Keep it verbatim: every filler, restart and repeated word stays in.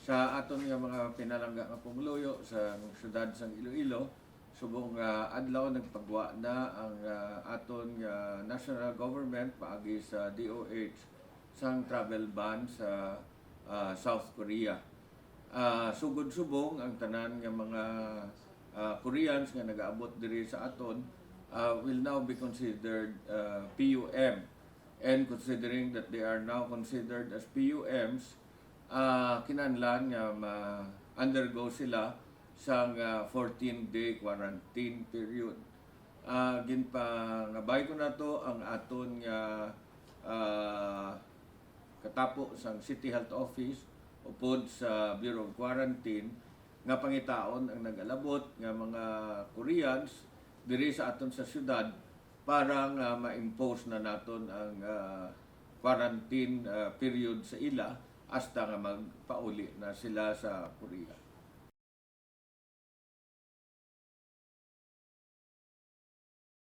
Sa aton nga mga pinalangga nga pumuluyo sa siyudad sang Iloilo, subong nga adlaw nagpagwa na ang, ah, aton nga national government paagi sa D O H sang travel ban sa, ah, South Korea. Ah, sugod subong ang tanan nga mga, ah, Koreans nga nagaabot diri sa aton, ah, will now be considered, ah, P U M. And considering that they are now considered as P U Ms, ah, kinahanglan nga ma-undergo sila sang, ah, fourteen-day quarantine period. Ah, ginpangabay ko nato ang aton nga, ah, katapo sang City Health Office upod sa Bureau of Quarantine nga pangitaon ang nag-alabot nga mga Koreans diri sa aton sa syudad para nga ma-impose na naton ang, ah, quarantine, ah, period sa ila hasta nga magpauli na sila sa Korea.